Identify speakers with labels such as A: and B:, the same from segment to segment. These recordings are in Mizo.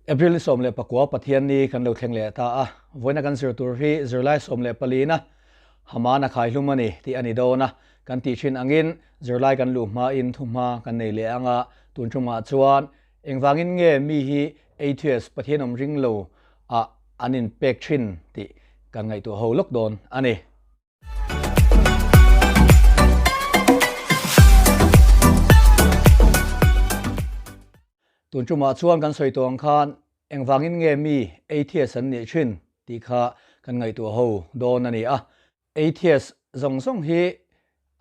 A: April ni 19 Pathianni kan lo thleng leh ta a, vawiina kan zir tur hi zirlai 14na Hamana khaihlum a ni tih a ni dawn a, kan tih thin angin zirlai kan luh hmain thuhma kan nei leh ang a, tun tumah chuan engvangin nge mi hi atheist Pathian awm ring lo ah an inpek thin tih kan ngaihtuah ho lawk dawn a ni. Tun tumah chuan kan sawi tawh ang khan engvangin nge mi atheist an nih thin tih kha kan ngaihtuah ho dawn a ni a. Atheist zawng zawng hi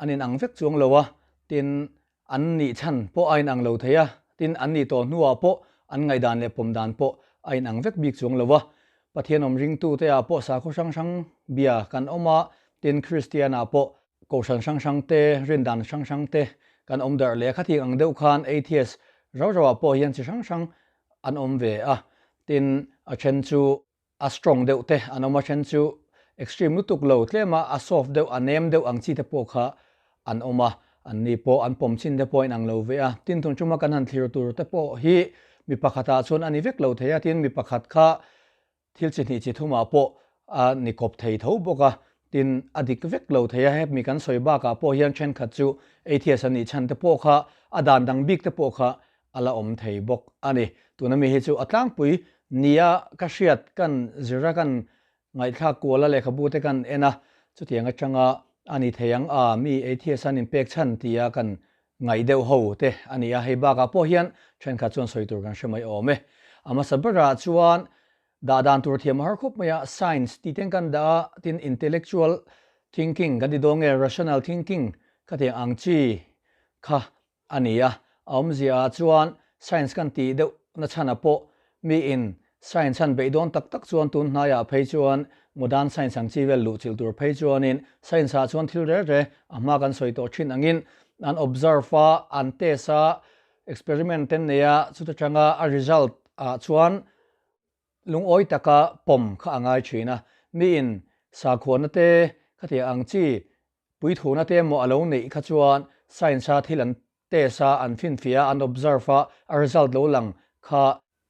A: an inang vek chuang lo a, tin an nih chhan pawh a inang lo thei a, tin an nih tawh hnuah pawh an ngaihdan leh pawm dan pawh a inang vek bik chuang lo a. Pathian awm ringtute ah pawh sakhaw hrang hrang bia kan awm a, tin Kristian ah pawh Kohhran hrang hrang te, rindan hrang hrang te kan awm darh leh a, khatiang ang deuh khan atheist rau rau ah pawh hian chi hrang hrang an awm ve a, tin a then chu a strong deuh te an awm a, then chu extreme lutuk lo tlem a, a soft deuh a nem deuh ang chi te pawh kha an awm a, an ni pawh an pawm chin te pawh a inang lo ve a, tin tun tuma kan han thlir tur te pawh hi mi pakhat ah chuan a ni vek lo thei a, tin mi pakhat kha Thil chi hnih chi thumah pawh a ni kawp thei tho bawk a, tin a dik vek lo thei a, hemi kan sawi bakah pawh hian thenkhat chu atheist an nih chhan te pawh kha a dan dang bik te pawh kha a la awm thei bawk a ni. Tuna mi hi chu a tlangpui nia ka hriat kan zira kan ngaihthlak kual a lehkhabu te kan en a, chutiang atanga a ni thei ang a mi atheist an inpek chhan tia kan ngaih deuh ho te a ni a, hei bakah pawh hian thenkhat chuan sawi tur kan hre mai awm e. A hmasa berah chuan dah dan tur thiam a har khawp mai a, science tih ten kan dah a, tin intellectual thinking kan ti dawn nge rational thinking khatiang ang chi kha a ni a, a awmzia ah chuan science kan tih deuh na chhanah pawh miin Science han beih dawn tak tak chuan tun hnaiah phei chuan modern science ang chi vel luh chilh tur phei chuanin science ah chuan thil rel re a hma kan sawi tawh thin angin an observe a, an test a, experiment te an nei a, chuta tanga a result ah chuan lungawi taka pawm kha a ngai thin a. Miin sakhuana te khatiang ang chi puithuna te emaw a lo neih kha chuan science a thil an test a, an finfiah a, an observe a, a result lo lang kha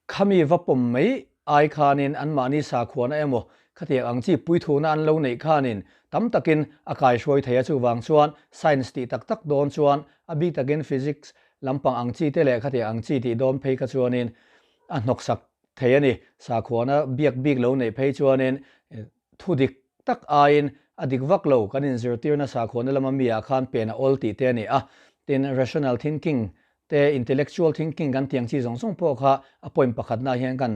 A: Khami va pawm mai ai khanin anmahni sakhuana emaw khatiang ang chi puithuna an lo neih khanin tam takin a kaihruai thei a, chuvang chuan science tih tak tak dawn chuan a bik takin physics lampang ang chi te leh khatiang ang chi tih dawn phei kha chuanin a hnawksak thei a ni. Sakhuana biak bik lo neih phei chuanin Thu dik tak aiin a dik vak lo, kan inzirtirna sakhuana lama mi ah khan pen a awl tih te a ni a. Tin, rational thinking te, intellectual thinking kan tih ang chi zawng zawng pawh kha a point pakhatna ah hian kan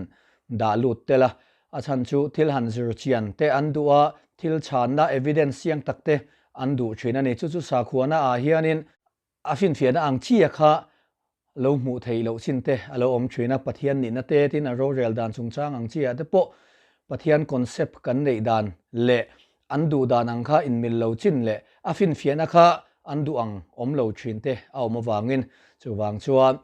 A: dah lut tel a. A chhan chu thil han zir chian te an duh a, thil chhanna evidence chiang tak te an duh thin a ni. Chu chu sakhuana ah hianin A finfiahna ang chia kha lo hmuh theih loh chin te a lo awm thin a, Pathian nihna te tin a rorel dan chungchang ang chiah te pawh Pathian concept kan neih dan leh an duh dan ang kha inmil lo chin leh a finfiahna kha an duh ang awm lo thin te a awm avangin chuvang chuan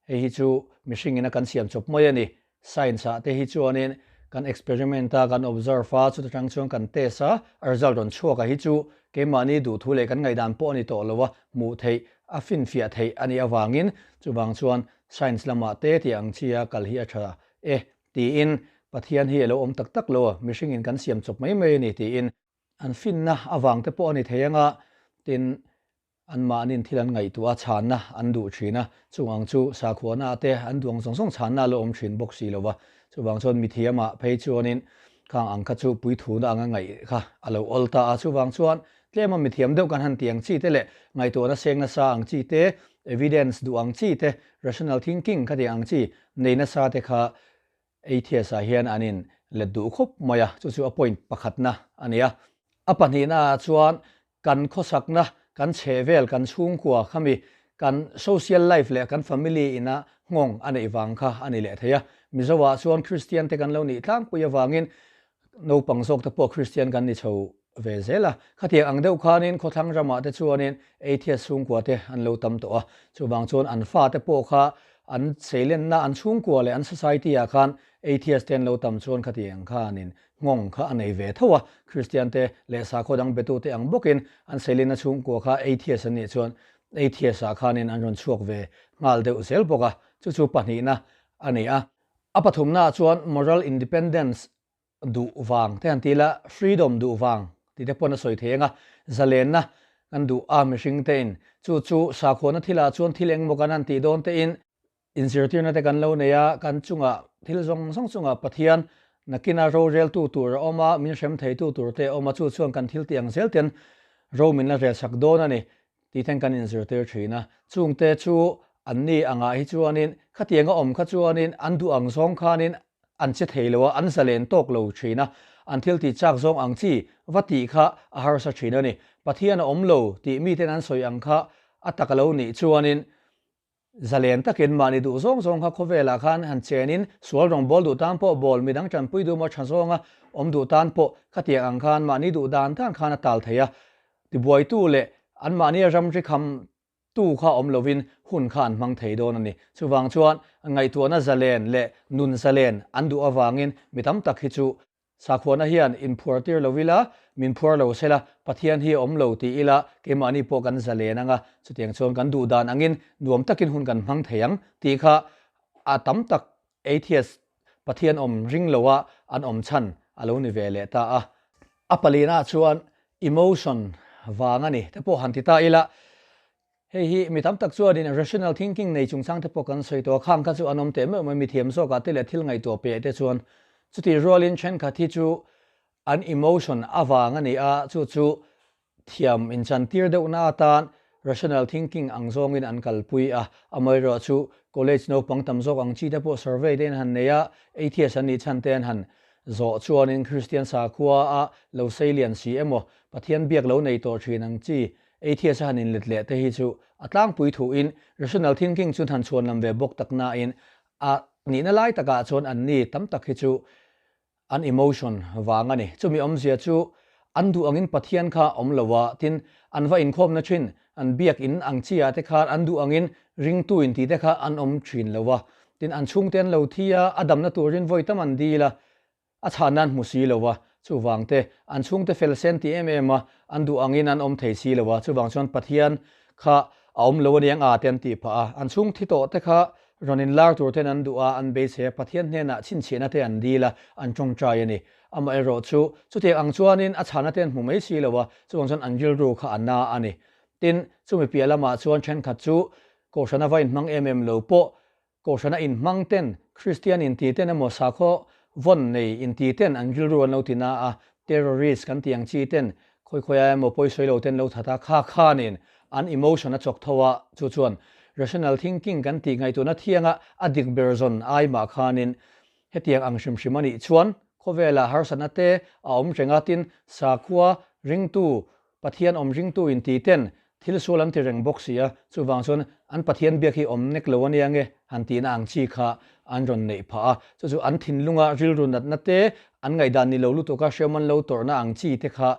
A: hei hi chu mihring ina kan siam chawp mai a ni. Science ah te hi chuanin kan experiment a, kan observe a, chuta tang chuan kan test a, a result rawn chhuak a hi chu keimahni duhthu leh kan ngaihdan pawh a ni tawh lo a, hmuh theih, a finfiah theih a nih avangin chuvang chuan science lamah te tih ang chi a kal hi a tha e tiin Pathian hi a lo awm tak tak lo a, mihringin kan siam chawp mai mai a ni tiin an finna avang te pawh a ni thei anga tin Anmahni'n thil an ngaihtuah a, chhanna an duh thin a, chung ang chu sakhuana te an duh ang zawng zawng chhanna a la awm thin bawk si lo va. Chuvang chuan mithiamah phei chuanin khang ang kha chu puithuna anga ngaih kha a lo awl ta a, chuvang chuan tlema mithiam deuh kan han ti ang chi te leh ngaihtuahna seng nasa ang chi te, evidence duh ang chi te, rational thinking kha tih ang chi nei nasa te kha Atheist ah hian an in let duh khawp mai a, chu chu a point pakhatna a ni a. A pahnihna ah chuan kan khawsakna, kan chhehvel, kan chhungkua khami kan social life leh kan family ina nghawng a neih vang kha a ni leh thei a. Mizo ah chuan Kristian te kan lo nih tlangpui avangin naupang zawk te pawh Kristian kan ni chho ve zel a. Khatiang ang deuh khanin khawthlang ramah te chuanin atheist chhungkua te an lo tam tawh a, chuvang chuan an fate pawh kha an seilenna, an chhungkua leh an society ah khan atheist te an lo tam chuan khatiang khanin nghawng kha a nei ve tho a. Kristian te leh sakhaw dang betu te ang bawkin an seilenna chhungkua kha atheist an nih chuan atheist ah khanin an rawn chhuak ve nghal deuh zel bawk a, chu chu pahnihna a ni a. A pathumnaah chuan moral independence duh vang te han ti ila, freedom duh vang tih te pawn a sawi thei ang a, zalenna kan duh a mihring tein chu chu sakhuana thilah chuan thil engmaw kan han tih dawn tein inzirtirna te kan lo nei a, kan chungah thil zawng zawng chungah Pathian nakina roreltu tur a awm a, min hrem theitu tur te a awm a, chu chuan kan thil tih ang zel ten ro min la relsak dawn a ni tih ten kan inzirtir thin a, chungte chu anni angah hi chuanin khatianga awm kha chuanin an duh ang zawng khanin an che thei lo a, an zalen tawk lo thin a, an thil tih chak zawng ang chi va tih kha a harsa thin a ni. Pathian a awm lo tih miten an sawi ang kha a tak a lo nih chuanin zalen takin mahni duh zawng zawng kha khawvelah khan han chenin sual rawngbâwl duh tan pawh bawl midang tanpui duh maw tha zawnga awm duh tan pawh khatiang ang khan mahni duh dan dan khan a tal thei a, tibuaitu leh anmahnia ramri kham Tu kha awm lovin hun kha an hmang thei dawn a ni. Chuvang chuan ngaihtuahna zalen leh nun zalen an duh avangin mi tam tak hi chu sakhuana hian inphuar tir lo ila, min phuar lo sela, Pathian hi a awm lo ti ila keimahni pawh kan zalen ang a, chutiang chuan kan duh dan angin nuam takin hun kan hmang thei ang tih kha a tam tak atheist Pathian awm ring loa an awm chhan a lo ni ve leh ta a. A palina chuan emotion vang a ni te pawh han ti ta ila, hei hi mi tam tak chuanin rational thinking nei chungchang te pawh kan sawi tawh a, khang kha chu an awm teh meuh mai, mi thiam zawkah te leh thil ngaihtuah peh te chuan chutih rualin thenkhat hi chu an emotion avang a ni a, chu chu Thiam inchantir deuhna atan rational thinking ang zawngin an kalpui a, amaherawh chu college naupang tam zawk ang chi te pawh survey te in han nei a, atheist an nih chhan te an han zawh chuanin Kristian sakhua a lo sei lian si emaw Pathian biak lo nei tawh thin ang chi atheist a han inlet leh te hi chu a tlangpui thuin rational thinking chu han chhuan lam ve bawk tak nain a nihna lai takah chuan anni tam tak hi chu An emotion vang a ni. Chumi awmzia chu an duh angin Pathian kha awm lo a, tin, an va inkhawmna thin, an biak in ang chi ah te khan an duh angin ringtu in tih te kha an awm thin lo a, tin, an chhungte an lo thi a, a damna turin vawi tam an dil a, a chhan an hmu si lo a, chuvang te, an chhungte fel sen ti em em a, an duh angin an awm thei si lo a, chuvang chuan Pathian kha a awm lo a niang a te an tih phah a, an chhung thi tawh te kha Rawn inlar tur ten an duh a, an beisei a, Pathian hnenah chhinchhiahna te an dil a, an tawngtai a ni. Amaherawh chu, chutiang ang chuanin a chhana te an hmu mai si lo a, chuvang chuan an rilru kha a na a ni. Tin, chumi piah lamah chuan thenkhat chu Kohhrana va inhmang em em lo pawh, Kohhrana inhmang ten, Kristian inti ten emaw sakhaw vawn nei inti ten an rilru an lo ti na a, terrorist kan tih ang chi ten Khawi khawi aia emaw pawi sawi lo ten lo that a, kha khanin an emotion a chawk tho a, chu chuan rational thinking kan tih ngaihtuahna thianga a dik ber zawn ai mah khanin hetiang ang hrim hrim a nih chuan khawvelah harsatna te a awm reng a, tin sakhua ringtu Pathian awm ringtu inti ten thil sual an ti reng bawk si a, chuvang chuan an Pathian biak hi awm nek lo ania nge han tihna ang chi kha an rawn neih phah a, chu chu an thinlunga rilru natna te, an ngaihdan ni lo lutuka hriam an lo tawrhna ang chi te kha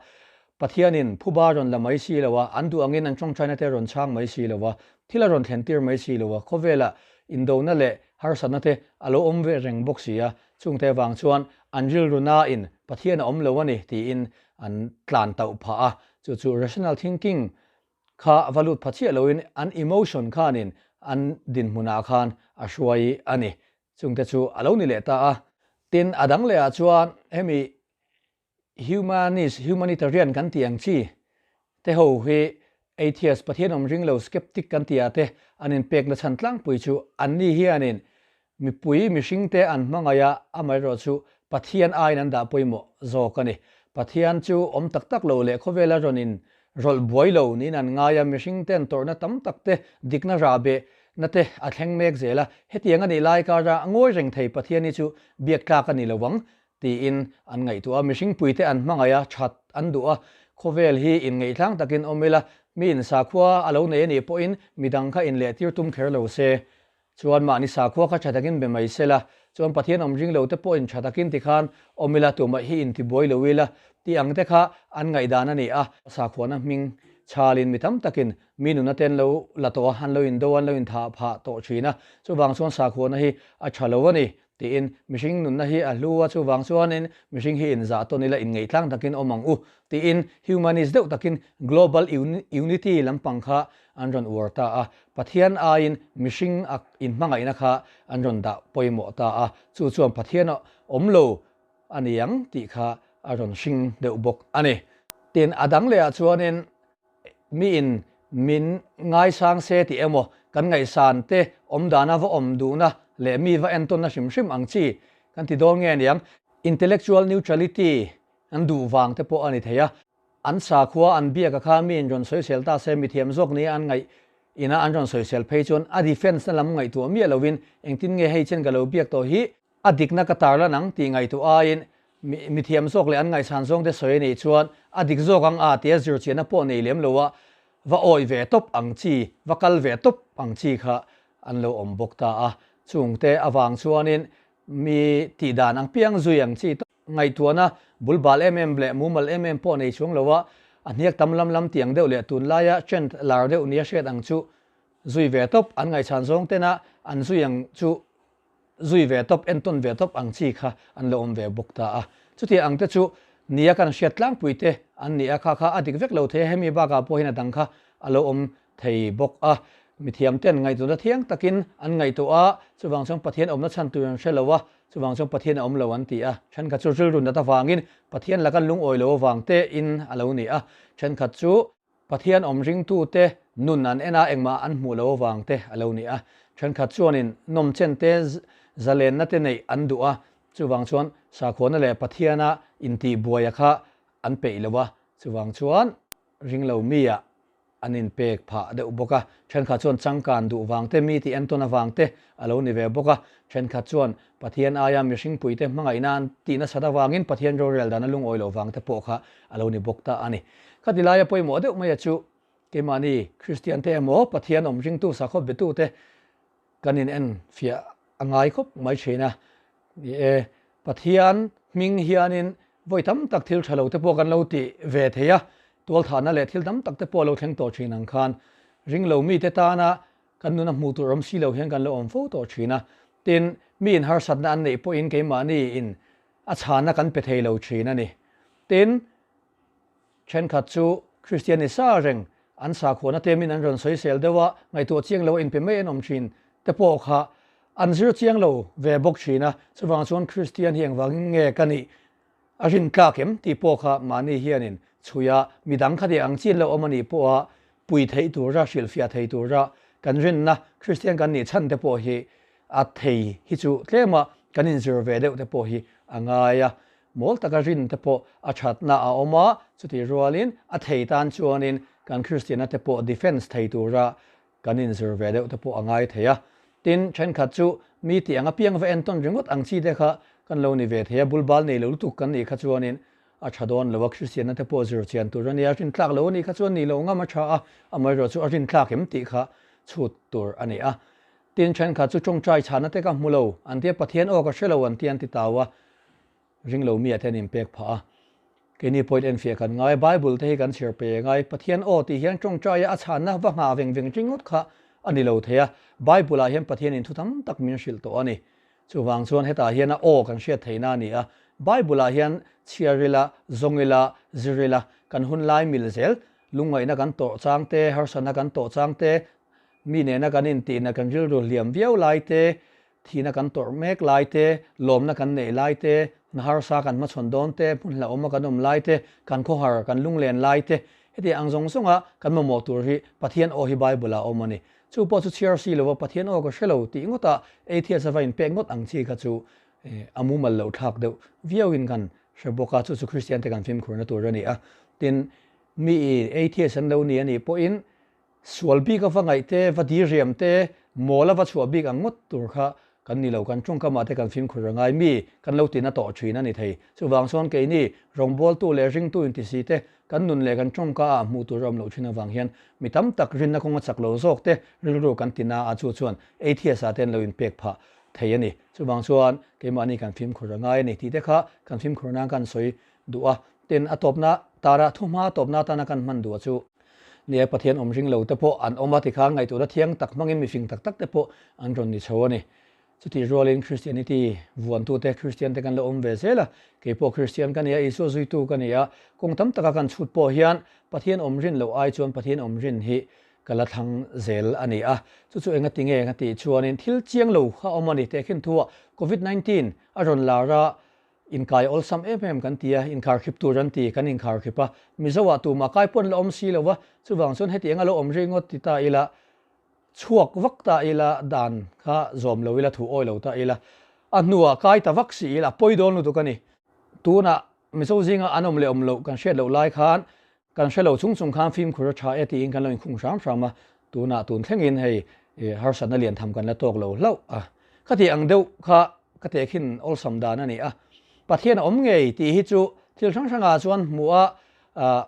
A: Pathianin phuba rawn la mai si lo a, an duh angin an tawngtaina te rawn chhang mai si lo a, thil a rawn thlen tir mai si lo a, khawvela indona leh harsatna te a lo awm ve reng bawk si a, chungte avang chuan an rilru nain Pathian a awm lo a ni tiin an tlan tauh phah a, chu chu rational thinking kha va lut pha chiah loin an emotion khanin an dinhmunah khan a hruai a ni. Chungte chu a lo ni leh ta a. Tin, a dang lehah chuan hemi humanist, humanitarian kan tih ang chi te ho hi atheist, Pathian awm ring lo, skeptic kan tih ah te an inpekna chhan tlangpui chu anni hianin Mipui mihringte an hmangaih a, amaherawh chu Pathian aiin an dah pawimawh zawk a ni. Pathian chu awm tak tak lo leh khawvela rawn in rawlh buai lo niin an ngai a, mihringten tawrhna tam tak te, dikna rahbeh na te a thleng mek zel a, hetiang a nih lai kara ngawi reng thei Pathian hi chu biak tlak a ni lo ang tiin an ngaihtuah a, mihringpuite an hmangaih a, that an duh a, khawvel hi inngeihthlang takin awm ila, mi insakhua a lo nei a nih pawhin midang kha inlehtir tum kher lo se. Chuan mahni sakhua kha tha takin be mai sela, chuan Pathian awm ring lo te pawhin tha takin tikhan awm ila, tumah hi intibuai lo ila tih ang te kha an ngaihdan a ni a. Sakhuana hming chhalin mi tam takin mi nuna te an lo la tawh a, an lo indo a, an lo inthah phah tawh thin a, chuvang chuan sakhuana hi a tha lo a ni tiin mihring nunna hi a hlu a, chuvang chuanin mihring hi inzah tawn ila inngeih tlang takin awm ang u tiin humanist deuh takin global unity lampang kha an rawn uar ta a, Pathian aiin mihring a inhmangaihna kha an rawn dah pawimawh ta a, chu chuan Pathian a awm lo a ni ang tih kha a rawn hring deuh bawk a ni. Tin, a dang lehah chuanin miin min ngaisang se tih emaw, kan ngaihsan te awmdana va awm duhna leh mi va entawnna hrim hrim ang chi kan ti dawn nge niang, intellectual neutrality an duh vang te pawh a ni thei a. An sakhua an biak a kha miin rawn sawisel ta se mithiam zawk nia an ngaih ina an rawn sawisel phei chuan a defense na lam ngaihtuah miah lovin engtin nge hei chen ka lo biak tawh hi a dikna ka tarlan ang tih ngaihtuah aiin mithiam zawk leh an ngaihsan zawng te sawi a nih chuan a dik zawk ang a tia zirchianna pawh nei lem lo a va awi ve tawp ang chi va kal ve tawp ang chi kha an lo awm bawk ta a. Chungte avang chuanin mi tihdan ang piang zui ang chi Ngaihtuahna bul bal em em leh mumal em em pawh nei chuang lo a, a hniak tam lam lam tiang deuh leh tunlaia trend lar deuh nia hriat ang chu zui ve tawp, an ngaihchhan zawng tena an zui ang chu zui ve tawp, entawn ve tawp ang chi kha an lo awm ve bawk ta a. Chutiang ang te chu nia kan hriat tlangpui te an ni a, kha kha a dik vek lo thei a, hemi bakah pawh hian a dang kha a lo awm thei bawk a. Mithiam ten ngaihtuahna thiang takin an ngaihtuah a, chuvang chuan Pathian awmna chhan tur an hre lo a, chuvang chuan Pathian a awm lo an ti a. Thenkhat chu rilru nat avangin Pathian laka lungawi lo avang te in a lo ni a, thenkhat chu Pathian awm ringtute nun an en a, engmah an hmuh lo avang te a lo ni a. Thenkhat chuanin nawmchen te zalenna te neih an duh a, chuvang chuan sakhuana leh Pathiana intihbuaia kha an peih lo a, chuvang chuan ringlo mi ah an inpek phah deuh bawk a, thenkhat chuan changkan duh vang te, mi tih entawn avang te a lo ni ve bawk a, thenkhat chuan Pathian aia mihringpui te hmangaihna an tih nasat avangin Pathian rorel dan a lungawi loh vang te pawh kha a lo ni bawk ta a ni. Khati laia pawimawh deuh maia chu keimahni Kristian te emaw Pathian awm ringtu sakhaw betu te Kan in en fiah a ngai khawp mai thin a, ni e, Pathian hming hianin vawi tam tak thil tha lo te pawh kan lo ti ve thei a, tualthahna leh thil tam tak te pawh a lo thleng tawh thin ang khan ringlo mite tana kan nuna hmuh tur awm si lo hian kan lo awm fo tawh thin a, tin, mi in harsatna an neih pawhin keimahni in a chhanna kan pe thei lo thin a ni. Tin, Thenkhat chu Kristian ni sa reng, an sakhuana temin an rawn sawisel deuh a, ngaihtuah chiang lo a inpe mai an awm thin te pawh kha an zir chiang lo ve bawk thin a, chuvang chuan Kristian hi engvangin nge ka nih a rin tlak em tih pawh kha mahni hianin chhui a, midang kha tih ang chin lo awm a nih pawha pui theih tura hrilhfiah thei tura kan rinna Kristian kan nih chhan te pawh hi a thei hi chu tlema kan inzir ve deuh te pawh hi a ngai a. Mawl taka rin te pawh a thatna a awm a, chutih rualin a thei tan chuanin kan Kristianna te pawh defence thei tura kan inzir ve deuh te pawh a ngai thei a. Tin, thenkhat chu mi tih ang apiang va entawn ringawt ang chi te kha kan lo ni ve thei a, bulbal nei lo lutuk kan nih kha chuanin a tha dawn lo a, Kristianna te pawh zir chian tur a nia, rintlak lo a nih kha chuan nih loh ngam a tha a, amaherawhchu a rintlak em tih kha chhut tur a ni a. Tin, thenkhat chu tawngtai chhahna te ka hmu lo an tia, Pathian aw ka hre lo an tia an ti tau a, Ring lo mi ah te an inpek phah a. Keini pawhin enfiah kan ngai, Bible te hi kan chhiar pe ngai. Pathian aw tih hian tawngtaia a chhanna va nghah veng veng ringawt kha a ni lo thei a. Bible ah hian Pathianin thu tam tak min hrilh tawh a ni. Chuvang chuan hetah hian a aw kan hriat theihna a ni a. Bible ah hian chhiar ila, zawng ila, zir ila, kan hun lai mil zel, lungngaihna kan tawh chang te, harsatna kan tawh chang te, mi nena kan intihna kan rilru hliam viau lai te, Thihna kan tawrh mek lai te, lawmna kan neih lai te, hna harsa kan hmachhawn dawn te, hmun hlauhawma kan awm lai te, kan khawhar, kan lunglen lai te, hetiang ang zawng zawnga kan mamawh tur hi Pathian aw hi Bible ah a awm a ni. Chu pawh chu chhiar si lova Pathian aw ka hre lo tih ngawtah atheist a va inpek ngawt ang chi kha chu a mumal loh thlak deuh viauin kan hre bawk a, chu chu Kristian te kan fimkhurna tur a ni a. Tin, mi atheist an lo ni a nih pawhin Sual bik a va ngaih te, va diriam te, mawl a va chhuah bik ang ngawt tur kha kan ni lo, kan tawngkamah te kan fimkhur a ngai mi kan lo tina tawh thin a ni thei. Chuvang chuan keini rawngbawltu leh ringtu intisi te kan nun leh kan tawngka ah hmuh tur a awm loh thin avang hian mi tam tak rinna kawnga chak lo zawk te rilru kan tina a chu chuan atheist ah te an lo inpek phah thei a ni. Chuvang chuan keimahni kan fimkhur a ngai a ni tih te kha kan fimkhur nan kan sawi duh a, tin a tawpna tara thuhma tawpna atana kan hman duh a chu. Nia Pathian awm ring lo te pawh an awm a tikhan ngaihtuahna thiang tak hmangin mifing tak tak te pawh an rawn ni chho a ni. Chutih rualin Christianity vuantute Christian te kan la awm ve zel a, kei pawh Christian ka ni a, Isua zuitu ka ni a, kawng tam taka kan chhut pawh hian Pathian awm rin loh ai chuan Pathian awm rin hi ka la thlang zel a ni a. Chu chu enga tinge ka tih chuanin thil chiang lo kha awm a ni tehkhin thu ah Covid 19 a rawn lar a, inkai awlsam em em kan ti a, inkharkhip tur an ti, kan inkharkhip a, Mizo ah tumah kai pawn la awm si lo va, chuvang chuan heti eng a lo awm ri ngawt ti ta ila, chhuak vak ta ila, dan kha zawm lo ila, thu awi lo ta ila, a hnuah kai ta vak si ila, a pawi dawn lutuk a ni. Tunah Mizo zinga an awm leh awm loh kan hriat loh lai khan kan hre lo chung chung khan fimkhur a tha e tiin kan lo inkhung hram hram a, tunah tun thlengin hei harsatna lian tham kan la tawk lo hlauh a. Khati ang deuh kha ka tehkhin awlsam dan a ni a, Pathian a awm ngei tih hi chu thil hrang hrangah chuan hmuh a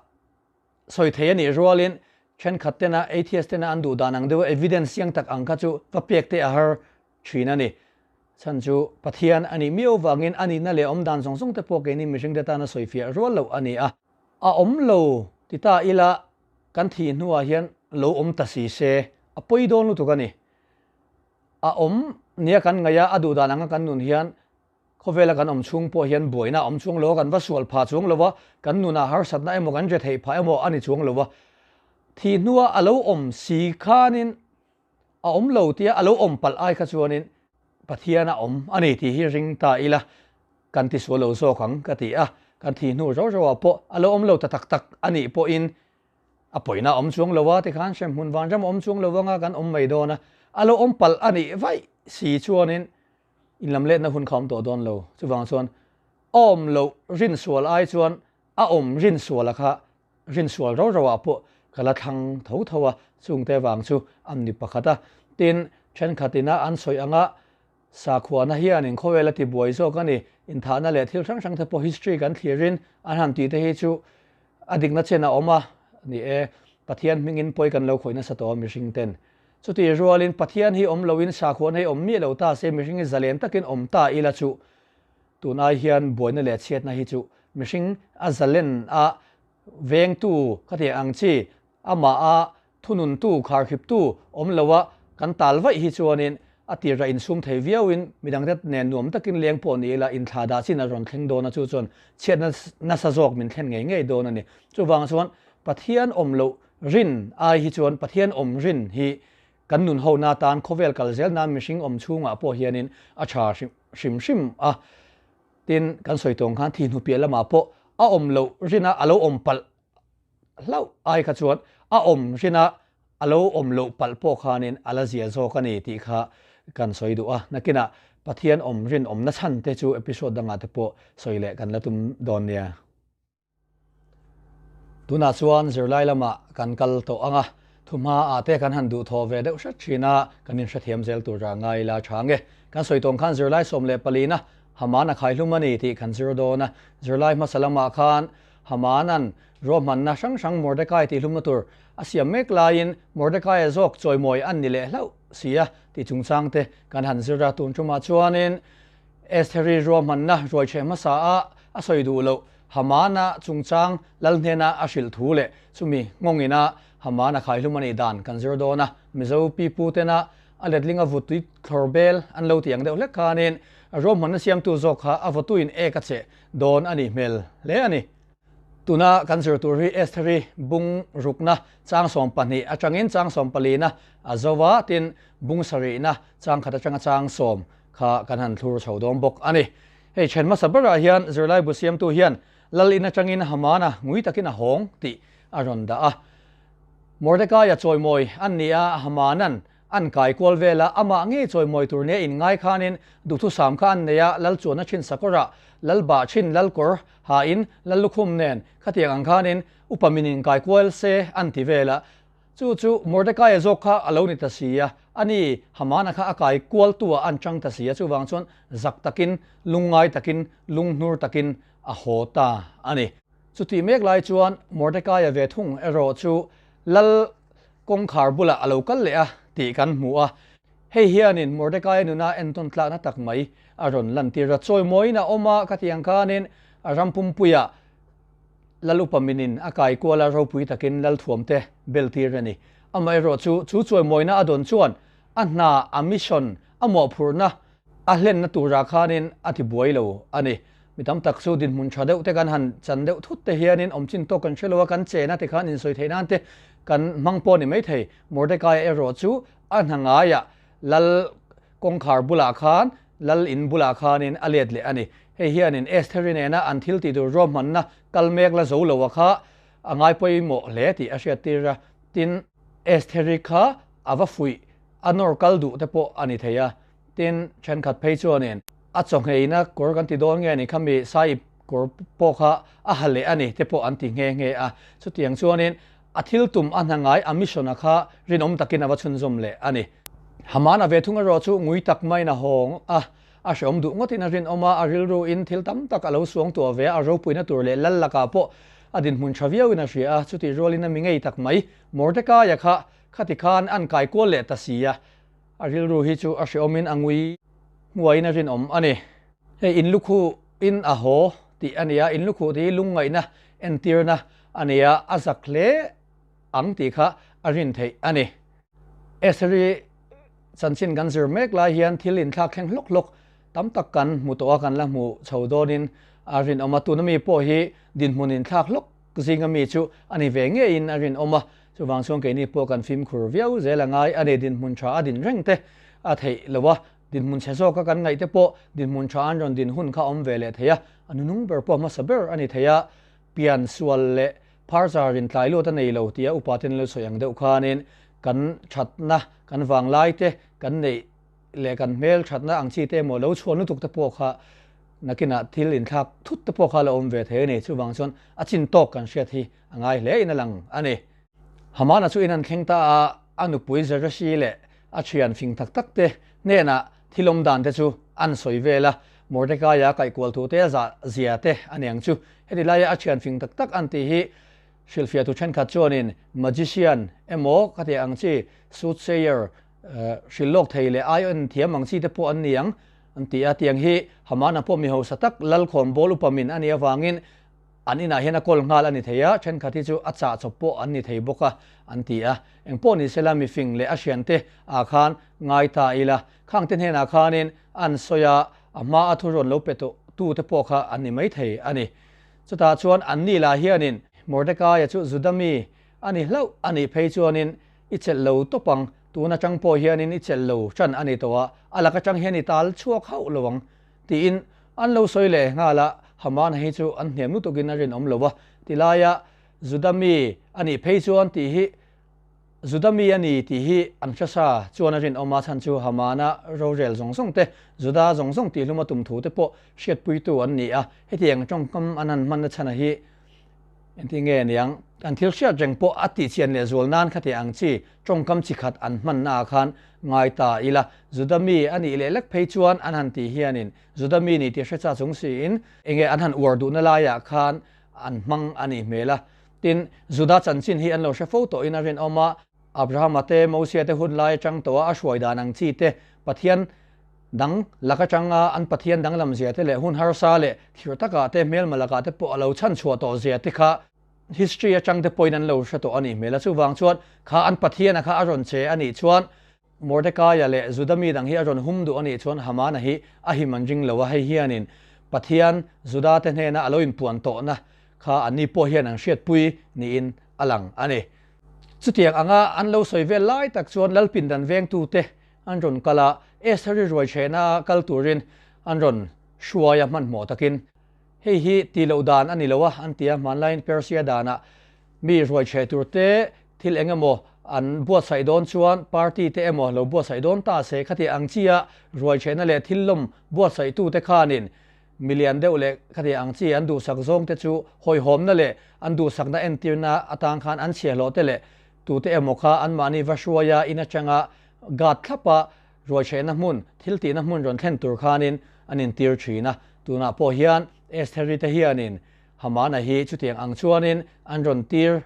A: sawi thei a nih rualin thenkhat tena atheist tena an duh dan ang deuh evidence chiang tak ang kha chu va pek te a har thin a ni. Chhan chu Pathian a nih miau vangin a nihna leh awm dan zawng zawng te pawh keini mihring te tana sawi fiah rual loh a ni a. A awm lo ti ta ila kan thih hnuah hian lo awm ta si se a pawi dawn lutuk a ni. A awm nia kan ngaih a, a duh dan anga kan nun hian khawvela kan awm chhung pawh hian buaina a awm chuang lo a, kan va sual phah chuang lo a, kan nunah harsatna emaw kan retheih phah emaw a ni chuang lo a. Thih hnua a lo awm si khanin A awm lo tia a lo awm palh ai kha chuanin Pathian a awm a ni tih hi ring ta ila kan ti sual lo zawk ang ka ti a, kan thih hnu rau rauah pawh a lo awm lo ta tak tak a nih pawhin a pawina a awm chuang lo a tikhan hremhmun vanram a awm chuang lo anga kan awm mai dawn a, a lo awm palh a nih vaih si chuanin inlamletna hun kha a awm tawh dawn lo. Chuvang chuan a awm loh rinsual ai chuan a awm rinsuala kha Rinsual rau rauah pawh ka la thlang tho tho a, chungte vang chu an ni pakhat a. Tin, thenkhat ina an sawi anga sakhuana hianin khawvel a tibuai zawk a ni, inthahna leh thil hrang hrang te pawh history kan thlirin an han tih te hi chu a dikna chen a awm a ni e. Pathian hmingin pawi kan lo khawih nasa tawh a mihring ten. Chutih rualin Pathian hi awm loin sakhuana hi awm miah lo ta se mihring hi zalen takin awm ta ila chu Tunai hian buaina leh chhiatna hi chu mihring a zalen a vengtu ka tih ang chi, amah a thununtu, kharkhiptu awm lo a kan tal vaih hi chuanin a tirah insum thei viauin midangte nen nuam takin leng pawh ni ila inthla dah chin a rawn thleng dawn a, chu chuan chhiatna nasa zawk min thlen ngei ngei dawn a ni. Chuvang chuan Pathian awm loh rin ai hi chuan Pathian awm rin hi Kan nun hona atan khawvel kal zel nan mihring awm chhungah pawh hianin a tha hrim hrim a, tin kan sawi tawng khan thihnu piah lamah pawh a awm loh rina a lo awm palh hlauh ai kha chuan a awm rina a lo awm loh palh pawh khanin a la zia zawk a ni tih kha kan sawi duh a, nakinah Pathian awm rinawmna chhan te chu episode dangah te pawh sawi leh kan la tum dawn nia. Tunah chuan zirlai lamah kan kal tawh ang a, thuhma ah te kan han duhthawh ve deuh hret thin a, kan inhrethiam zel tura ngai ila tha nge. Kan sawi tawng khan zirlai 14 a Haman a khaihlum a ni tih kan zir dawn a, zirlai hmasa lamah khan Hamanan ruahmanna hrang hrang Mordecai tihhlumna tur a siam mek laiin Mordecai-a zawk chawimawi an ni leh hlauh si a tih chungchang te kan han zir a, tun tumah chuanin Estheri ruahmanna ruaichheh hmasa a a sawi duh loh Hamana chungchang lal hnena a hrilh thu leh chumi nghawngina Hamana khaihlum a nih dan kan zir dawn a, Mizo pipu tena a letlinga vutui thlawr bel an lo tih ang deuh hlek khanin ruahmanna siamtu zawk kha a vawtuin ek a cheh dawn a nih hmel hle a ni. Tuna kan zir tur hi Estheri bung rukna chang 12 atangin chang sawmpalina a zo a, tin bung sarihna chang khat atanga chang sawm kha kan han thlur chho dawn bawk a ni. Hei then hmasa berah hian zirlaibu siamtu hian Lal in atangin Hamana ngui takin a hawng tih a rawn dah a. Mordecai-a chawimawi an ni a, Hamanan an kai kual vel a, amah ngei chawimawi tur nia inngai khanin duhthusam kha an nei a, Lal chuanna thin sakawrah Lal bah thin Lal kawr hain Lal lukhum nen khatiang ang khanin upa min inkai kual se an ti vel a. Chu chu Mordecai-a zawk kha a lo ni ta si a, ani Hamana kha a kai kualtu-ah an chang ta si a, chuvang chuan zak takin, lungngai takin, lunghnur takin a haw ta a ni. Chutih mek lai chuan Mordecai-a ve thung erawh chu lal kawngkhar bulah a lo kal leh a tih kan hmu a. Hei hianin Mordecai-a nuna entawn tlakna tak mai a rawn lantir a, chawimawiin a awm a, khatiang khanin a ram pumpuiah Lal upa minin a kai kual a ropui takin lal thuamte bel tir a ni. Amaherawh chu, chu chawimawina a dawn chuan a hna, a mission, a mawhphurhna a hlenna turah khanin a ti buai lo a ni. Mi tam tak chu dinhmun tha deuh te kan han chan deuh thut te hianin awm chin tawk kan hre lo a, kan chena te khan insawi theih nan te kan hmang pawh a ni maithei. Mordekaia erawh chu a hna ngaiah lal kawngkhar bulah khan, lal in bulah khanin a let leh a ni. Hei hianin Estheri nena an thil tih tur ruahmanna kal mek la zo lo a kha a ngai pawimawh hle tih a hriattir a. Tin, Estheri kha a va fuih a nawr kal duh te pawh a ni thei a. Tin, thenkhat phei chuanin a chawngheina kawr kan ti dawn nge ni khami sahib kawr pawh kha a ha leh a ni te pawh an ti nghe nghe a. Chutiang chuanin a thil tum a hna ngai a mission a kha rinawm takin a va chhunzawm leh a ni. Haman a ve thung erawh chu ngui tak maiin a hawng a, a hreawm duh ngawtin a rinawm a, a rilruin thil tam tak a lo suang tuah ve a, a ropuina tur leh lal lakah pawh a dinhmun tha viauin a hria a, chutih rualin a mi ngei tak mai Mordekaia kha khati khan an kai kual leh ta si a. A rilru hi chu a hreawmin a ngui hmuaiin a rinawm a ni. Hei inlukhuh in a haw tih a ni a, inlukhuh tih hi lungngaihna entirna a ni a, a zak hle ang tih kha a rin theih a ni. Estheri chanchin kan zir mek lai hian thil inthlak thleng hlawk hlawk tam tak kan hmu tawh a, kan la hmu chho dawnin a rinawm a, tuna mi pawh hi dinhmun inthlak hlawk zinga mi chu a ni ve ngeiin a rinawm a, chuvang chuan keini pawh kan fimkhur viau zel a ngai a ni, dinhmun tha a din reng te a theih lo a, dinhmun chhe zawka kan ngaih te pawh dinhmun tha an rawn din hun kha awm ve leh thei a, a nunung ber pawh hmasa ber a ni thei a, pian sual leh pharchar in tlai luat a nei lo tia upa ten lo sawi ang deuh khanin kan thatna kan vanglai te kan neih leh kan hmel thatna ang chi te emaw lo chhuan lutuk te pawh kha nakinah thil inthlak thut te pawh kha la awm ve thei a ni. Chuvang chuan a chin tawk kan hriat hi a ngai hle in a lang a ni. Hamana chu in an thleng ta a, a nupui Zereshi leh a thian fing tak tak te hnenah thil awm dan te chu an sawi vel a, Mordekaia kaihkual thu te a zah zia te a ni ang chu. Heti laia a thian fing tak tak an tih hi hrilhfiahtu thenkhat chuanin magician emaw ka tih ang chi, soothsayer, Hrilh lawk thei leh ai en thiam ang chi te pawh an ni ang, an ti a. Tiang hi Hamana pawh mi hausa tak Lalkhawn bawl upa min a nih avangin an inah hian a kawl nghal a ni thei a, thenkhat hi chu a chah chawp pawh an ni thei bawk a, an ti a. Eng pawh ni sela mifing leh a hriante ah khan ngai ta ila, khang te hnenah khanin an sawi a, a hma a thu rawn lo pe tawh tu te pawh kha an ni mai thei a ni. Chutah chuan an ni lah hianin Mordekaia chu Juda mi a ni hlauh a nih phei chuanin I chelh lo tawp ang, tun atang pawh hianin i chelh lo tan a ni tawh a, a lak atang hian i tal chhuak hauh lo ang, tiin an lo sawi leh nghal a, Hamana hi chu an hniam lutukin a rinawm lo a, tilaia Juda mi a nih phei chuan tih hi Juda mi a ni tih hi an hre sa chuan a rinawm a, chhan chu Hamana rorel zawng zawng te, Juda zawng zawng tihhlum a tum thu te pawh hriatpuitu an ni a, hetiang tawngkam an han hmanna chhana hi Engti nge niang, an thil hriat reng pawh a tihchian leh zual nan khati ang chi tawngkam chi khat an hmanna ah khan ngai ta ila, Juda mi a nih leh lek phei chuan an han tih hianin Juda mi nih tih hre cha chung siin enge an han uar duhna laiah khan an hmang a nih hmel a. Tin, Juda chanchin hi an lo hre fo tawhin a rinawm a, Abrahama te, Mosia te hun lai atang tawha a hruai dan ang chi te, Pathian Dang lak atanga an Pathian danglam zia te leh hun harsa leh thir takah te hmelma lakah te pawh a lo chhan chhuah tawh zia te kha history atang te pawhin an lo hre tawh a nih hmel a. Chuvang chuan kha an Pathiana kha a rawn che a nih chuan Mordekaia leh Juda mi dang hi a rawn hum duh a nih chuan Hamana hi a him an ring lo a, hei hianin Pathian Juda te hnena a lo inpuan tawhna kha anni pawh hian an hriatpui niin a lang a ni. Chutiang anga an lo sawi vel lai tak chuan Lalpindan vengtute An rawn kal a, Estheri ruaichhehna kal turin an rawn hruai a hmanhmawh takin. Hei hi tih loh dan a ni lo a, an ti a, hmanlaiin Persia danah mi ruaichheh tur te thil eng emaw an buatsaih dawn chuan party te emaw lo buatsaih dawn ta se khati ang chia ruaichhehna leh thil lawm buatsaihtute khanin milian deuh leh khati ang chi an duhsak zawng te chu hawihhawmna leh an duhsakna entirna atang khan an chhiahhlawh te leh tute emaw kha anmahni va hruaia in atanga guard thlapa ruaichhehna hmun, thil tihna hmun rawn thlen tur khanin an intir thin a. Tunah pawh hian Estheri te hianin Hamana hi chutiang ang chuanin an rawn tir,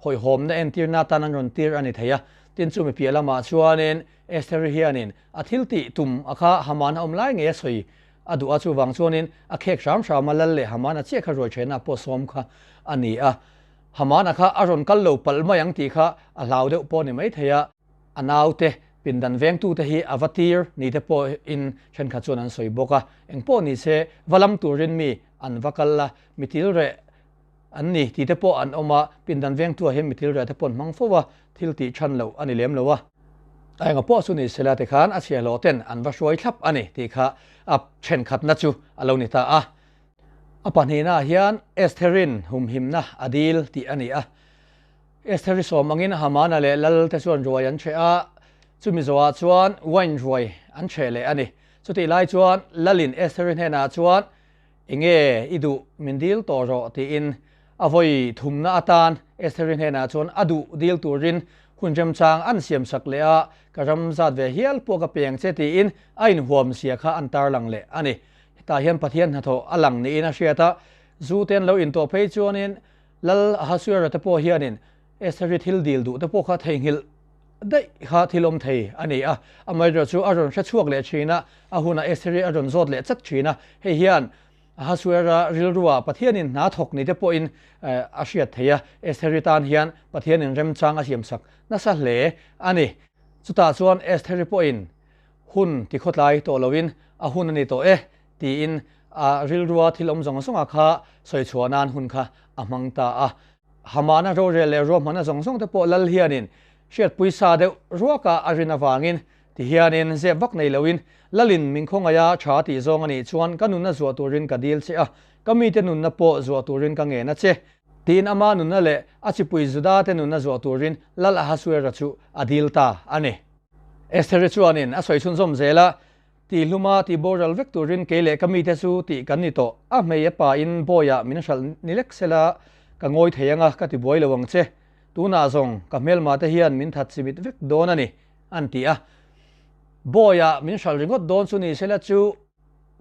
A: hawihhawmna entirna atan an rawn tir a ni thei a. Tin chumi piah lamah chuanin Estheri hianin a thil tih tum a kha Hamana awm lai ngei a sawi a duh a, chuvang chuanin a khek hram hram a, Lal leh Hamana chiah kha ruaichhehna pawh sawm kha a ni a. Hamana kha a rawn kal lo palh mai ang tih kha a hlau deuh pawh a ni maithei a. A naute pindan vengtute hi a va tir ni te pawhin thenkhat chuan an sawi bawk a, engpawh ni se va lam turin mi an va kal a, mi til reh an ni tih te pawh an awm a, pindan vengtu ah hian mi thil reh te pawh an hmang fo a, thil tih chhan loh a ni lem lo a. A enga pawh chu ni sela ti khan a chhiahhlawh ten an va hruai thlap a ni tih kha a thenkhatna chu a lo ni ta a. A pahnihnaah hian Estherin humhimna a dil tih a ni a. Estheri sawm angin Hamana leh Lal te chuan ruai an cheh a, chumi zawhah chuan wine ruai an cheh leh a ni. Chutih lai chuan Lalin Estheri hnenah chuan, Enge i duh min dil tawh rawh tiin a vawi thumna atan Estheri hnenah chuan a duh dil turin hun remchang an siamsak leh a, ka ram zat ve hial pawh ka peng che tiin a inhuam sia kha an tarlang leh a ni. Hetah hian Pathian hnathawh a lang niin a hriat a, zu te an lo intawh phei chuanin Lal Ahasuera te pawh hianin Estheri thil dil duh te pawh kha theihnghilh daih kha thil awm thei a ni a. Amaherawhchu chu a rawn hre chhuak leh thin a, a hunah Estheri a rawn zawt leh chat thin a. Hei hian Ahasuera rilrua Pathianin hna thawk ni te pawhin a hriat thei a, Estheri tan hian Pathianin remchang a siamsak nasa hle a ni. Chutah chuan Estheri pawhin hun tikhawtlai tawh loin a hun a ni tawh e tiin a rilrua thil awm zawng zawnga kha sawi chhuah nan hun kha a hmang ta a. Hamana rorel leh ruahmanna zawng zawng te pawh lal hianin hriatpui sa deuh ruaka a rin avangin ti hianin zep vak nei loin Lalin min khawngaih a tha tih zawng a nih chuan ka nunna zuah turin ka dil che a, ka mite nunna pawh zuah turin ka ngen a che tiin ama nunna leh a chipui Juda te nunna zuah turin Lal Ahasuera chu a dil ta a ni. Estheri chuanin a sawi chhunzawm zel a, Tihluma tih boral vek turin kei leh ka mite chu tih kan ni tawh. A hmei a pain bawiah min hralh ni lek sela ka ngawi thei anga ka ti buai lo ang che. Tunah zawng ka hmelma te hian min that chimit vek dawn a ni, an ti a. Bawiah min hralh ringawt dawn chu ni sela chu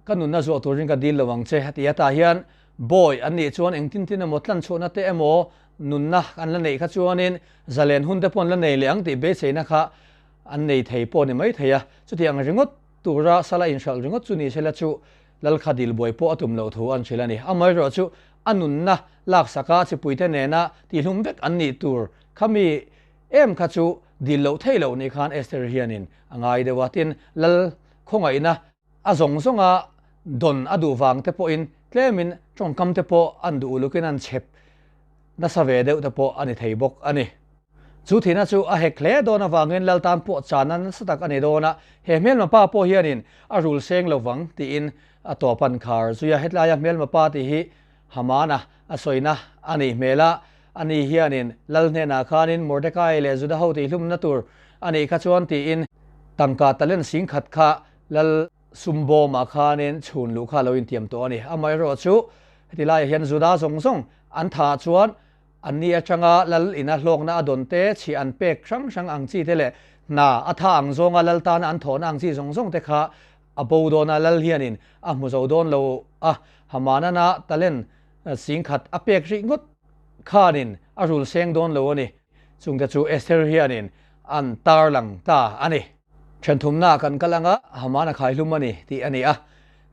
A: ka nunna zuah turin ka dil lo ang che, a ti a. Tah hian bawi an nih chuan engtin tin emaw tlanchhuahna te emaw nunna an la neih kha chuanin zalen hun te pawh an la nei leh ang tih beiseina kha an nei thei pawh ni mai thei a, chuti ang ringawt tura sala inhralh ringawt chu ni sela chu Lalkha dil buai pawh a tum loh thu an hrilh a ni. Amaherawh chu a nunna laksaka chipuite nena tihlum vek an nih tur khami em kha chu dil loh theih loh ni khan Esther hianin a ngai deuh a, tin Lal khawngaihna a zawng zawnga dawn a duh vang te pawhin tlemin tawngkam te pawh an duh ulukin an chhep nasa ve deuh te pawh a ni thei bawk a ni. Chu thihna chu a hek hle dawn avangin Lal tan pawh chana nasa tak a ni dawn a, he hmelma pa pawh hianin a rul seng lo vang tiin a tawp an khar zui a. Hetlaia hmelma pa tih hi Hamana a sawina a nih hmel a, ani hianin Lal hnenah khanin Mordekai leh Juda ho tihhlumna tur a nih kha chuan tiin tangka talent singkhat kha Lal sum bawmah khanin chhun luh kha a lo intiam tawh a ni. Amaherawhchu heti laiah hian Juda zawng zawng an thah chuan Anni atanga lal ina hlawkna a dawn te, chhiah an pek hrang hrang ang chi te leh hna a tha ang zawnga lal tana an thawhna ang chi zawng zawng te kha a bo dawn a, lal hianin a hmu zo dawn lo a, Hamanana talent singkhat a pek rih ngawt khanin a rul seng dawn lo a ni. Chungte chu Esther hianin an tarlang ta a ni. Thenthumna kan kal anga Haman a khaihlum a ni tih a ni a.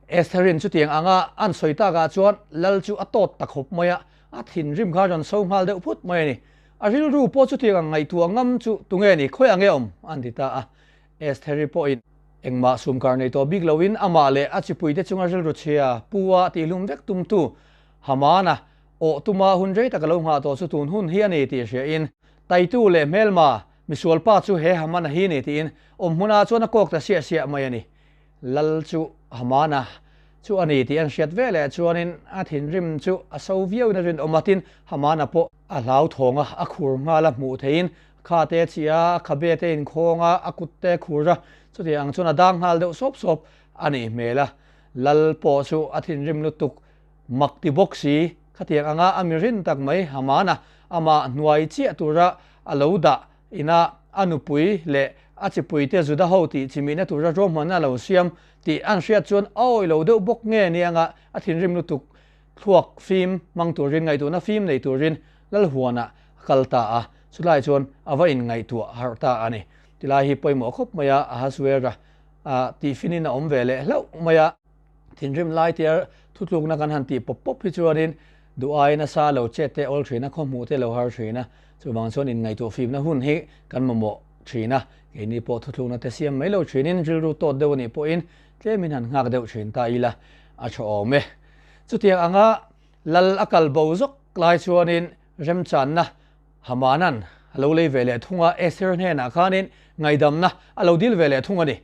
A: Estherin chutiang anga an sawi takah chuan lal chu a tawt ta khawp mai a, a thinrim kha a rawn so nghal deuh phut mai a ni. A rilru pawh chutiang ang ngaihtuah ngam chu tunge ni, khawi ang e awm? an ti ta a. Estheri pawhin engmah sumkar nei tawh bik loin amah leh a chipuite chunga rilru chhia pu a tihlum vek tumtu Hamana awh tuma hun rei tak a lo nghah tawh chu tun hun hi a ni tih hriain Taitu leh hmelma misual pa chu he Hamana hi ni tiin awm hmunah chuan a kawk ta siah siah mai a ni. Lal chu Hamana chu a ni tih an hriat ve leh chuanin a thinrim chu a so viauin a rinawm a, tin Hamana pawh a hlauthawng a, a khur nghal a hmuh theihin kha te a chih a, a khabe te inkhawng a, a kut te a khur a, chutiang ang chuan a dang nghal deuh sawp sawp a nih hmel a. Lal pawh chu a thinrim lutuk mak ti bawk si, khatiang anga a mi rin tak mai Hamana amah hnuai chiah tura a lo dah ina a nupui leh a chipuite Juda ho tih chimihna tura ruahmanna a lo siam tih an hriat chuan a awih lo deuh bawk nge ni anga a thinrim lutuk thluak fim hmang turin ngaihtuahna fim nei turin Lalhuanah a kal ta a, chulai chuan a va inngaihtuah harh ta a ni. Tilai hi pawimawh khawp mai a, Ahasuera tihfinin a awm ve leh hlauh mai a. Thinrim lai tia thutlukna kan han tih pawp pawp hi chuanin duh aiin a sa lo chet te awl thin a, khawhmuh te lo har thin a, chuvang chuan inngaihtuah fimna hun hi kan mamawh thin a, keini pawh thutlukna te siam mai lo thinin rilru tawt deuh a nih pawhin tlemin han nghak deuh thin ta ila a tha awm e. Chutiang anga lal a kal bo zawk lai chuanin remchanna Hamanan a lo lei ve leh thung a, Esther hnenah khanin ngaihdamna a lo dil ve leh thung a ni.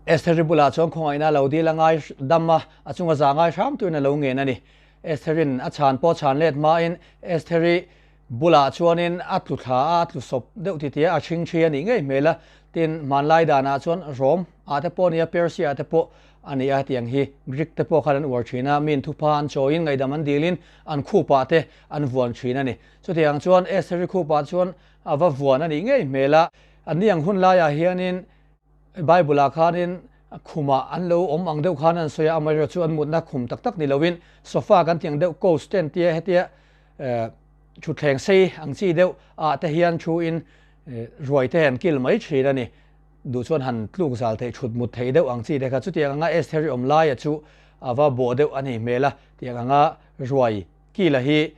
A: Estheri bulah chuan khawngaihna a lo dil a ngai dam a, a chunga za ngai hram turin a lo ngen a ni. Estherin a chhan pawh chhan let hmain Estheri bulah chuanin a tlu thla a, a tlu sawp deuh titi a, a chhingchhi a nih ngei hmel a. Tin, hmanlai danah chuan Rom ah te pawh a ni a, Persia ah te pawh a ni a, tiang hi Greek te pawh khan an uar thin a, miin thupha an chawiin ngaihdam an dilin an khupah te an vuan thin a ni. Chutiang chuan Estheri khupah chuan a va vuan a nih ngei hmel a. Anni ang hun laiah hianin Bible-ah khanin khumah an lo awm ang deuh khan an sawi a, amaherawhchu chu an mutna khum tak tak ni loin sofa kan tih ang deuh couch te an tia hetia thutthleng sei ang chi deuh ah te hian thuin ruai te an kil mai thin a ni. Duh chuan han tluk zal theih thut mut theih deuh ang chi te kha chutiang anga Estheri awm laia chu a va bawh deuh a nih hmel a, tiang anga ruai kila hi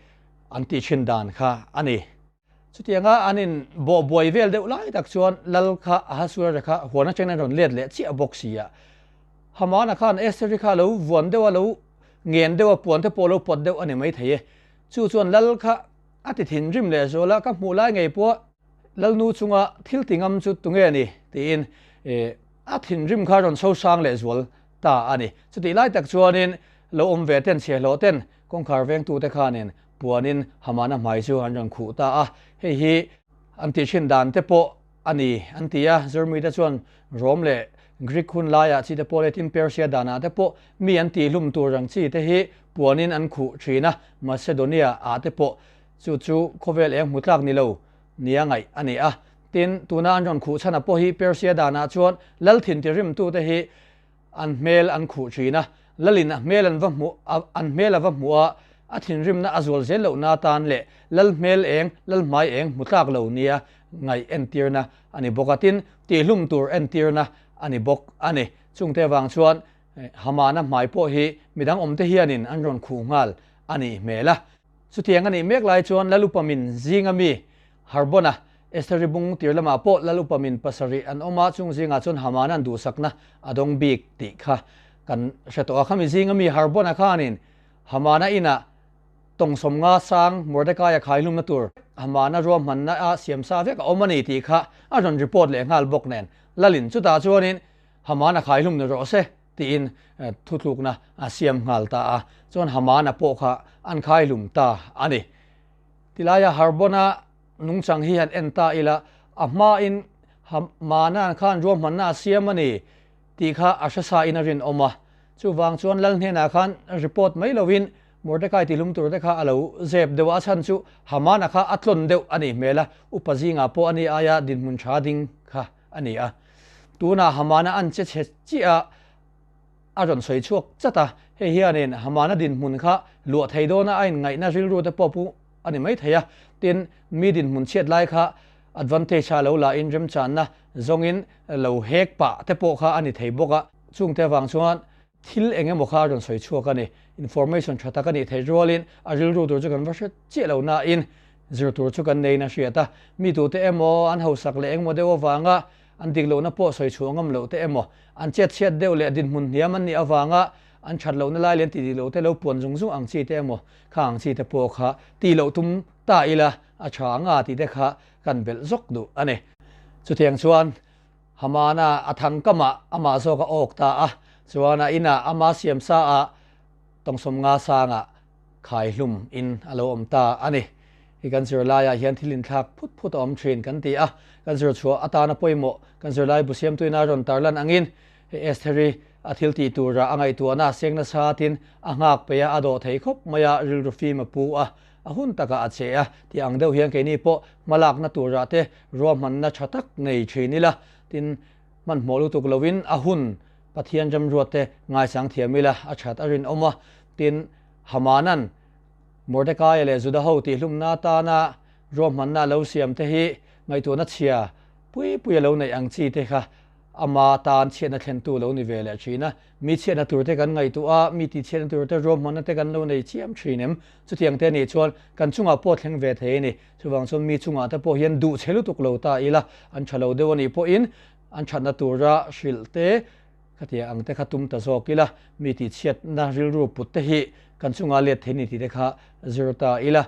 A: an tih thin dan kha a ni. Chutianga an in bawh buai vel deuh lai tak chuan lal kha Ahasuera kha huan atangin an rawn let leh chiah bawk si a. Hamana khan Estheri kha a lo vuan deuh a, lo ngen deuh a, puan te pawh a lo pawt deuh a ni maithei e. Chu chuan lal kha a ti thinrim leh zual a, ka hmuh lai ngei pawh lalnu chunga thil ti ngam chu tunge ni tiin a thinrim kha a rawn sosang leh zual ta a ni. Chutih lai tak chuanin lo awm ve ten chhiahhlawh ten kawngkhar vengtute khanin Puanin Hamana hmai chu an rawn khuh ta a, hei hi an tih thin dan te pawh a ni an ti a. Zirmite chuan Rom leh Greek hun laiah chi te pawh leh tin Persia danah te pawh mi an tih hlum tur ang chi te hi puanin an khuh thin a, Macedonia ah te pawh chu chu khawvel eng hmu tlak ni lo nia ngaih a ni a. Tin, tuna an rawn khuh chhan a pawh hi Persia danah chuan lal thin tirimtute hi An hmel an khuh thin a, Lalin a hmel an va hmuh a, an hmel a va hmuh a, a thinrimna a zual zel lohna atan leh Lal hmel eng, Lal hmai eng hmu tlak lo nia ngaih entirna a ni bawk a, tin, tihlum tur entirna a ni bawk a ni. Chungte avang chuan Hamana hmai pawh hi midang awmte hianin an rawn khuh nghal a nih hmel a. Chutiang a nih mek lai chuan Lal Upamin zinga mi Harbona, Estheri bung tir lamah pawh Lal Upamin pasarih an awm a, chung zingah chuan Hamana'n duhsakna a dawng bik tih kha kan hre tawh a. Khami zinga mi Harbona khanin Hamana inah tawngsawm nga sang Mordekaia khaihlumna tur Hamana ruahmanna a siamsa vek a awm a ni tih kha a rawn report leh nghal bawk nen Lalin chutah chuanin Hamana khaihlum ni rawh se tiin thutlukna a siam nghal ta a, chuan Hamana pawh kha an khaihlum ta a ni. Tilaia Harbona nungchang hi han en ta ila, a hmain Hamana khan ruahmanna a siam a ni tih kha a hresa in a rinawm a. Chuvang chuan Lal hnenah khan report mai loin Mordecai tihlum tur te kha a lo zep deuh a, a chhan chu Hamana kha a tlawn deuh a nih hmel a, upa zingah pawh a ni aia dinhmun tha ding kha a ni a. Tunah Hamana an che chhe chiah a, a rawn sawi chhuak chat a, hei hianin Hamana dinhmun kha luah thei dawna a inngaihna rilru te pawh pu a ni mai thei a, tin, mi dinhmun chhiat lai kha advantage a lo la in remchanna zawngin lo hek pah te pawh kha a ni thei bawk a, chungte avang chuan thil eng emaw kha a rawn sawi chhuak a ni. Information tha tak a nih theih rualin a rilru tur chu kan va hre chiah lo nain zir tur chu kan neiin a hriat a, mi tute emaw an hausak leh engemaw deuh avanga An dik lohna pawh sawi chhuah ngam loh te emaw, an chet chhiat deuh leh dinhmun hniam an nih avanga an that lohna lai leh an tih dik loh te lo puan zung zung ang chi te emaw, kha ang chi te pawh kha tih loh tum ta ila a tha ang a tih te kha kan belh zawk duh a ni. Chutiang chuan Hamana a thang kamah amah zawk a awk ta a, chuan a inah ama siamsa ah tawngsawm nga sangah khai hlum in a lo awm ta a ni. Hi kan zirlaiah hian thil inthlak phut phut a awm thin kan ti a, kan zir chhuah atana pawimawh kan zirlai bu siamtuina a rawn tarlan angin hei Estheri a thil tih tura a ngaihtuahna a seng nasa tin a nghak peih a, a dawh thei khawp mai a, rilru fim a pu a, a hun takah a che a tih ang deuh hian keini pawh hmalakna turah te ruahmanna tha tak nei thin ila tin hmanhmawh lutuk loin a hun Pathian remruatte ngaisang thiam ila a that a rinawm a, tin, Hamanan Mordekaia leh Juda ho tihhlumna atana ruahmanna a lo siam te hi ngaihtuahna chhia pui pui a lo neih ang chi te kha ama tan chhiatna thlentu lo ni ve leh thin a. Mi chhiatna tur te kan ngaihtuah a, mi tihchhiatna tur te ruahmanna te kan lo nei chiam thin em? Chutiang te nih chuan kan chungah pawh thleng ve thei a ni. Chuvang chuan mi chungah te pawh hian duh chhe lutuk lo ta ila, an tha lo deuh a nih pawhin An thatna tura hrilh te, khatia ang te kha tum ta zawk ila, mi tihchhiatna rilru put te hi kan chunga let thei ni tih te kha zir ta ila.